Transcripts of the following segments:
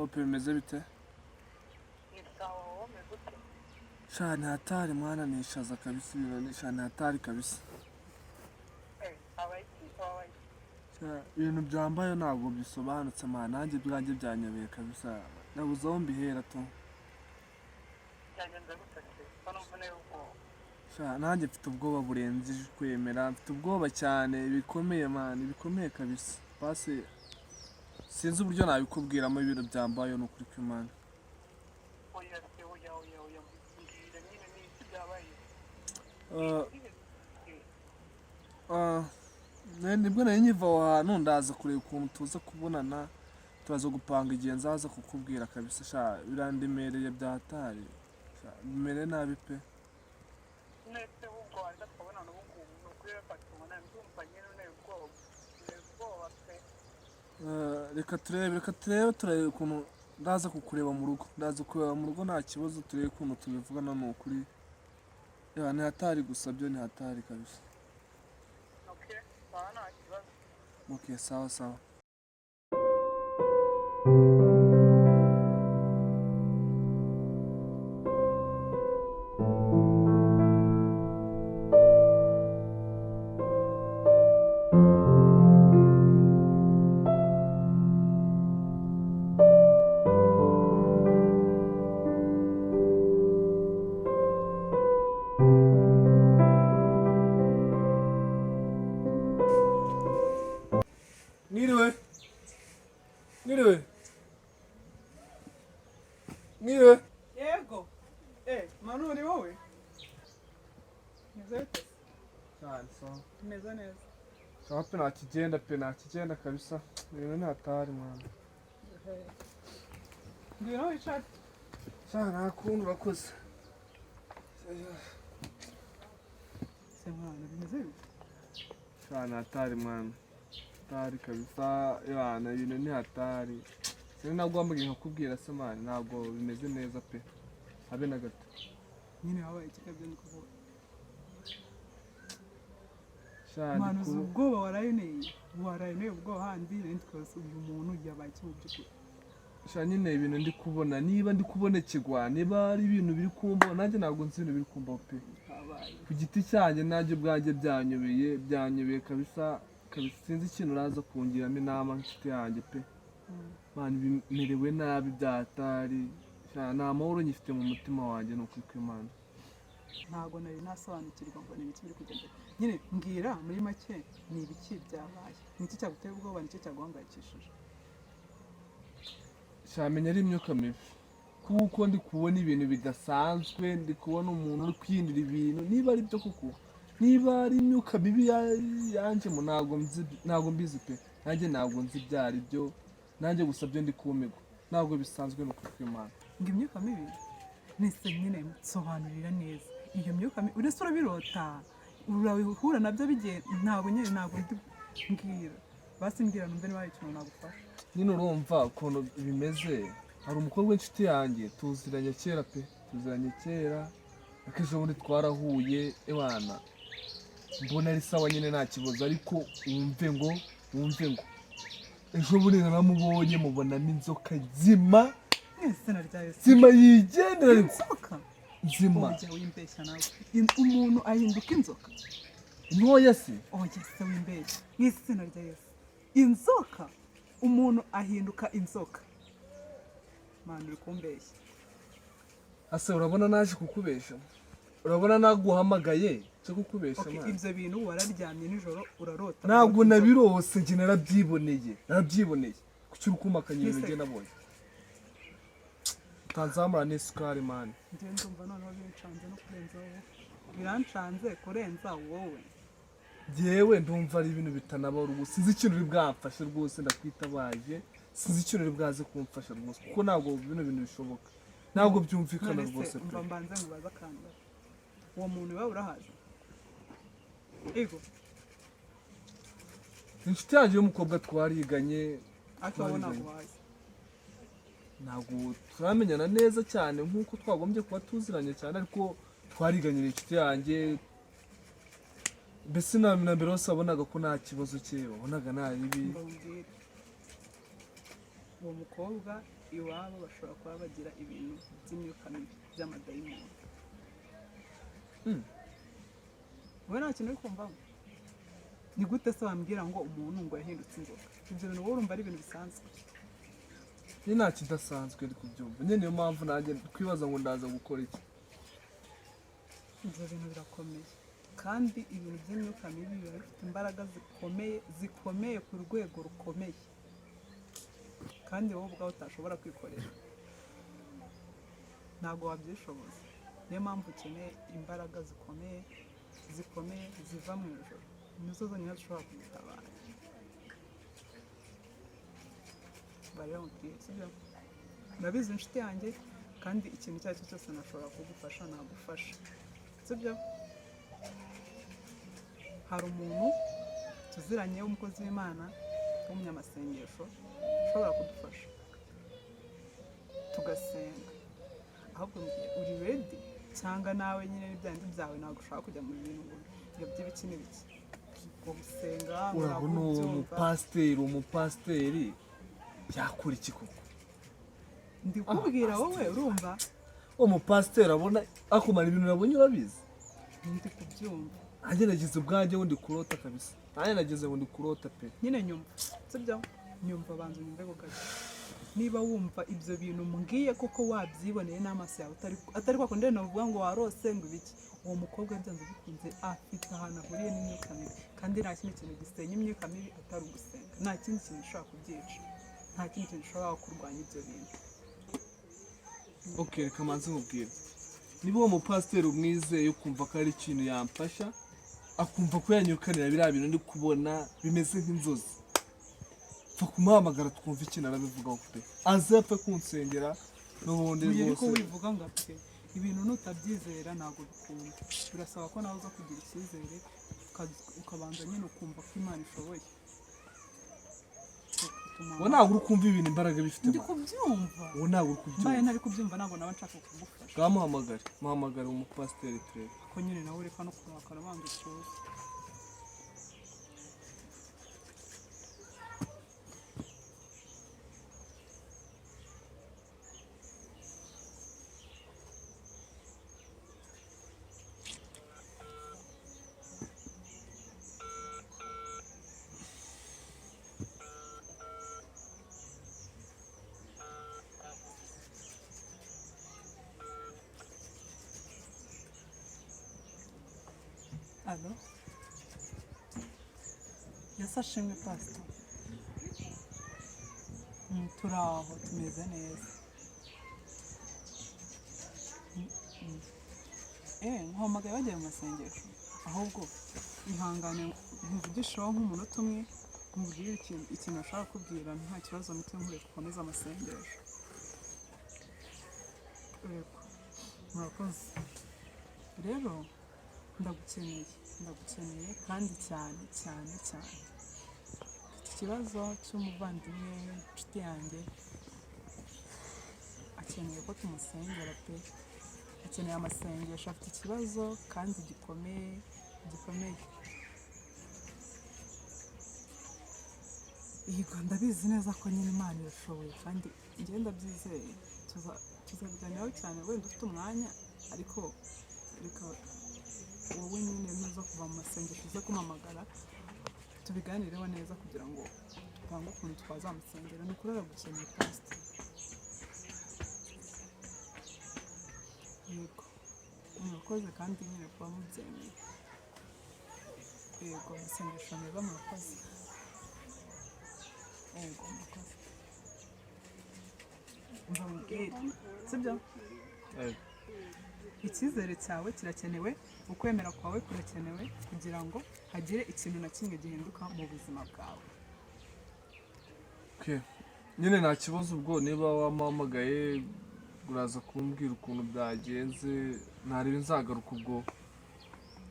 Hope, bimeze bite? Ni sawa, wowe umeze ute? Sha, ni hatari mwana, nishaza kabisa, ibintu ni sha, ni hatari kabisa. Habaye iki? Wabaye iki? Sha, ibintu byambaye ntabwo bisobanutse mwana, nanjye bwanjye byanyobeye kabisa, nabuze aho mbihera tu. Byagenze gute se? Ko numva uneye ubwoba. Sha, nanjye mfite ubwoba burenze kwemera, mfite ubwoba cyane bikomeye mwana, bikomeye kabisa. Basi sinzi uburyo nabikubwiramo, ibintu byambaye ni ukuri kw'Imana. Oya se, oya, oya, oya, mbwira nyine, ni iki byabaye? Nibwo nari nkiva aho hantu, ndaza kureba ukuntu tuza kubonana, turaza gupanga igihe nzaza kukubwira kabisa. Sha, birandemereye bya hatari. Sha, bimere nabi pe. Nese ubwo waza tukabonana ubu ngubu? Ni ukuri reka tubonane, ndumva nyine uneye ubwoba, uneye ubwoba pe. Reka turebe, reka turebe, turebe ukuntu ndaza kukureba mu rugo, ndaza kureba mu rugo, nta kibazo, turebe ukuntu tubivugana, ni ukuri. Ya, ni hatari gusa byo ni hatari kabisa. Okay, sawa, nta kibazo. Okay, sawa sawa. Mwiriwe, mwiriwe, mwiriwe. Yego. Manu, ni wowe? Meze bite? Cyane, sawa. Tumeze neza. Sawa pe, nta kigenda pe, nta kigenda kabisa, ibintu ni hatari mwana. Ngwino wicare. Sha, nta kundi, urakoze. Se mwana, bimeze bite? Sha, ni hatari mwana, hatari kabisa yana, ibintu ni hatari. Sinari naguhamagaye nkakubwira se mwana, ntabwo bimeze neza pe, habe na gato. Nyine wabaye iki kabyo, ni kuvuga? Sha, ndi Mwana, uzi ku ubwoba waraye uneye? Waraye uneye ubwoba handi, nari twibaza uyu muntu yabaye iki mu by'ukuri? Sha, nyine ibintu ndi kubona, niba ndi kubonekegwa, niba ari ibintu biri kumbaho, nanjye ntabwo nzi ibintu biri kumbaho pe. Habaye. Ku giti cyanjye nanjye ubwanjye byanyobeye, byanyobeye kabisa kabisa. Sinzi ikintu uraza kungiramo inama nk'inshuti yanjye pe. Mwana, bimerewe nabi bya hatari. Sha, nta mahoro nyifite mu mutima wanjye, ni ukuri kw'Imana. Ntabwo nari nasobanukirwa ngo ni ibiki biri kugenda. Nyine mbwira muri make, ni ibiki byabaye? Ni iki cyaguteye ubwoba? Ni iki cyaguhangayikishije? Sha, menya ari imyuka mibi, kuko ndi kubona ibintu bidasanzwe, ndi kubona umuntu uri kwiyindira ibintu, niba ari byo koko, niba ari imyuka mibi yanjemo, ntabwo nzi, ntabwo mbizi pe, nanjye ntabwo nzi ibyo ari byo, nanjye gusa byo ndi kumirwa, ntabwo bisanzwe, ni ukuri kw'Imana. Ngo imyuka mibi? Nese nyine nsobanurira neza iyo myuka mibi, uretse urabirota, urahura nabyo bigenda? Ntabwo nyine, ntabwo ndi, mbwira basi, mbwira numve niba hari ikintu nagufasha. Nyine urumva ukuntu bimeze, hari umukobwa w'inshuti yanjye tuziranye kera pe, tuziranye kera, ariko ejo bundi twarahuye, ewana, mbona ari sawa nyine, nta kibazo, ariko wumve ngo ejo bundi naramubonye, mubonamo inzoka nzima. Mu izina rya Yesu! Nzima yigendera ariko. Inzoka? Nzima. Ujya wimbeshya nawe. Umuntu ahinduka inzoka? Ntoya se. Oya se, wimbeshya! Mu izina rya Yesu, inzoka? Umuntu ahinduka inzoka? Mwana, uri kumbeshya. Ase urabona naje kukubesha? Urabona naguhamagaye cyo kukubesha? Okay, Mwana, ibyo bintu wararyamye nijoro urarota? Ntabwo Urota inzoka? nabirose njye, narabyiboneye, narabyiboneye. Kuki uri kumpakanya ibintu Ese- njye nabonye? Utanzamura n'isukari mani. Njyewe ndumva noneho bincanze no kurenza wowe, birancanze kurenza wowe. Njyewe ndumva ari ibintu bitanabaho rwose, sinzi ikintu uri bwamfashe rwose, ndakwitabaje, sinzi ikintu uri bwaze kumfasha rwose, kuko ntabwo bino bintu bishoboka, ntabwo byumvikana None se rwose pe. Umva, mbanze nkubaze akantu gato. Uwo muntu iwawe urahazi ego? Inshuti yanjye y'umukobwa, twariganye. Ariko wowe Twariganye. ntabwo wazi? Ntabwo turamenyana neza cyane nk'uko twagombye kuba tuziranye cyane, ariko twariganye, ni inshuti yanjye. Mbese na mbere hose wabonaga ko nta kibazo cye, wabonaga nta ribi. Mbabwire, uwo mukobwa Iwabo bashobora kuba bagira ibintu by'imyuka mibi by'amadayimoni. Wowe nta kintu uri kumvamo? Ni gute se wambwira ngo umuntu ngo yahindutse inzoka? Ibyo bintu wowe urumva ari ibintu bisanzwe? Ni nta kidasanzwe ndi kubyumva nyine, niyo mpamvu nanjye kwibaza ngo ndaza gukora iki. Ibyo bintu birakomeye, kandi ibintu by'imyuka mibi biba bifite imbaraga zikomeye, zikomeye ku rwego rukomeye, kandi wowe ubwawe utashobora kwikorera, ntabwo wabyishoboza. Niyo mpamvu ukeneye imbaraga zikomeye, zikomeye ziva mu ijoro, nizo zonyine zishobora kugutabara. Bari bamubwiye, sibyo? Urabizi inshuti yanjye, kandi ikintu icyo ari cyo cyose nashobora kugufasha nagufasha, sibyo? Hari umuntu tuziranye w'umukozi w'Imana w'umunyamasengesho ushobora kudufasha tugasenga. Ahubwo mbwira, uri ready cyangwa nawe nyine n'ibyandu byawe ntabwo ushaka kujya mu bintu ngo by'ibiki n'ibiki, ngo gusenga ngo Urabona ntabwo uwo ubyumva. Mupasiteri yakora iki koko? Ndi kukubwira wowe, urumva? Uwo mupasiteri abona akumara ibintu nabonye, urabizi. Ndi kubyumva. Nanjye nagize ubwanjye ngo ndi kurota kabisa, nanjye nagize ngo ndi kurota pe. Nyine nyumva, sibyo? Nyumva, banza unyumve ko gake. Niba wumva ibyo bintu mbwiye koko wabyiboneye n'amaso yawe, atari kwa kundi navuga ngo warose ngo ibiki, uwo mukobwa byanze bikunze afite ahantu ahuriye n'imyuka mibi, kandi nta kindi kintu gisenya imyuka mibi atari ugusenga. Nta kindi kintu gishobora kubyica, nta kindi kintu gishobora kurwanya ibyo bintu. Ok, reka manze nkubwire. Niba uwo mupasiteri umwizeye, ukumva ko ari ikintu yamfasha, akumva ko yanyirukanira biriya bintu ndi kubona bimeze nk'inzozi, pfa kumuhamagara twumve ikintu arabivugaho pe, aze apfe kunsengera n'ubundi. Uyu ariko Rwose. wivuga ngo apfe, ibintu nutabyizera ntabwo bikunda. Birasaba ko nawe uza kugira icyizere, ukabanza nyine ukumva ko Imana ishoboye. Wowe ntabwo uri kumva ibintu imbaraga bifite. Ndi Man. kubyumva. Wowe ntabwo uri Mbaye kubyumva. ntari kubyumva ntabwo naba nshaka kugufasha. Bwamuhamagare, muhamagare umupasiteri turebe. Ko nyine nawe ureka no kurakara, banza utuze. Alo, Yesu ashimwe, pastor. Turi aho, tumeze neza. Mm, mm. Nkuhamagaye bagiye mu masengesho. Ahubwo ihangane nkuvugisheho nk'umunota umwe, nkubwire ikintu ashaka kubwira. Nta kibazo mute nkureke ukomeze amasengesho. Yego, murakoze. Rero ndagukeneye, ndagukeneye kandi cyane cyane cyane. Mfite ikibazo cy'umuvandimwe, inshuti yanjye, akeneye ko tumusengera pe, akeneye amasengesho, afite ikibazo kandi gikomeye, gikomeye. Yego, ndabizi neza ko nyine Imana irashoboye, kandi njyewe ndabyizeye. Tuzabiganiraho cyane wenda ufite umwanya, ariko reka wowe nyine nuza kuva mu masengesho uze kumpamagara tubiganireho neza kugira ngo dupange ukuntu twazamusengera. Ni ukuri aragukeneye, pastor. Yego, murakoze kandi nyine kuba mubyemeye. Yego, amasengesho meza, murakoze. Yego, murakoze. Umva mubwire, sibyo? Icyizere cyawe kirakenewe, ukwemera kwawe kurakenewe kugira ngo hagire ikintu na kimwe gihinduka mu buzima bwawe. Okay. Nyine nta kibazo, ubwo niba wamuhamagaye uraza kumbwira ukuntu byagenze, ntarebe nzagaruka. Ubwo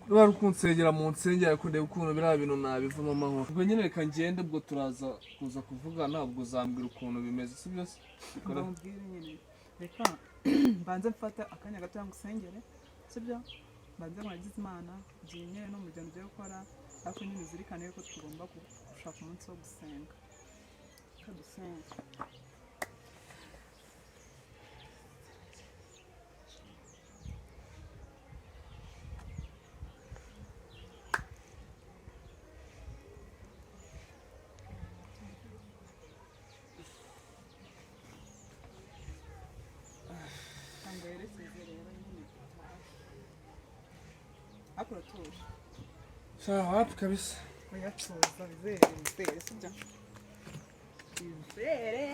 niba ari ukunsengera mu nsengero, ariko ndebe ukuntu biriya bintu nabivamo amahoro. Ubwo nyine reka ngende, ubwo turaza kuza kuvugana, ubwo uzambwira ukuntu bimeze, si byo se? Umva mubwire nyine, reka mbanze mfate akanya gato ngusengere, sibyo? Mbanze nkuragize Imana, igihe nyine no mu rugendo ugiye gukora, ariko nyine uzirikane yuko tugomba gushaka umunsi wo gusenga. Reka dusenge. Ariko uratuje. Sha, wapi kabisa. Oya, tuza, wizere, wizere, sibyo? Wizere.